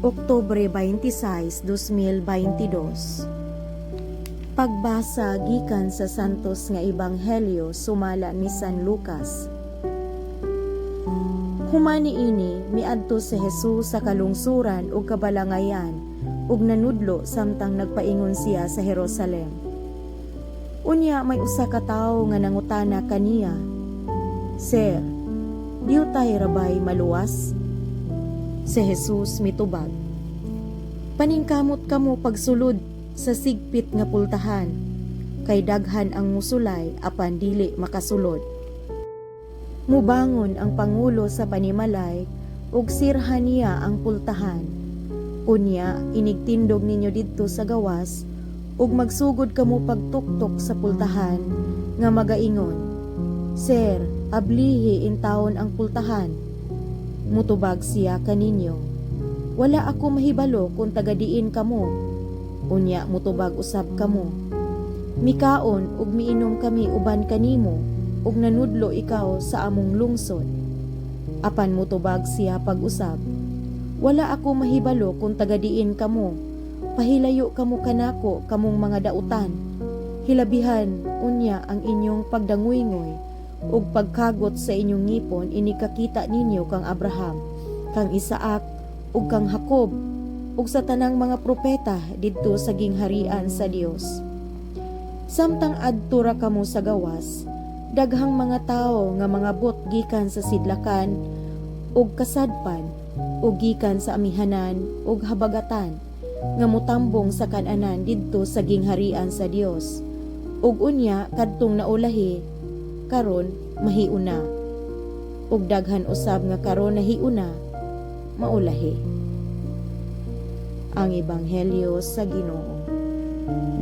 Oktubre 26, 2022. Pagbasa gikan sa Santos nga Ebanghelyo sumala ni San Lucas. Human niini, miadto si Jesus sa kalungsuran ug kabalangayan ug nanudlo samtang nagpaingon siya sa Jerusalem. Unya may usa ka tawo nga nangutana kaniya, "Sir, diutay ra bay maluwas?" Si Jesus mitubag, "Paningkamot kamo pagsulod sa sigpit nga pultahan, kay daghan ang musulay apan dili makasulod. Mubangon ang pangulo sa panimalay ug sirhan niya ang pultahan. Unya inigtindog ninyo didto sa gawas ug magsugod kamo pagtuktok sa pultahan nga magaingon, 'Sir, ablihi intawon ang pultahan.' Mutubag siya kaninyo, 'Wala ako mahibalo kung taga diin kamo.' Unya mutubag usab kamo, 'Mikaon ug miinom kami uban kanimo ug nanudlo ikaw sa among lungsod.' Apan mutubag siya pag-usab, 'Wala ako mahibalo kung taga diin kamo. Pahilayo kamo kanako, kamong mga dautan.' Hilabihan unya ang inyong pagdanguygoy ug pagkagot sa inyong ngipon inig kakita ninyo kang Abraham, kang Isaac ug kang Jacob ug sa tanang mga propeta didto sa gingharian sa Dios. Samtang adto ra kamo sa gawas, daghang mga tawo nga mangabot gikan sa sidlakan ug kasadpan ug gikan sa amihanan ug habagatan nga motambong sa kan-anan didto sa gingharian sa Dios. Ug unya kadtong naulahi karon mahiuna, ug daghan usab nga karon nahiuna maulahi." Ang Ebanghelyo sa Ginoo.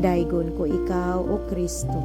Daygon ko ikaw, o Kristo.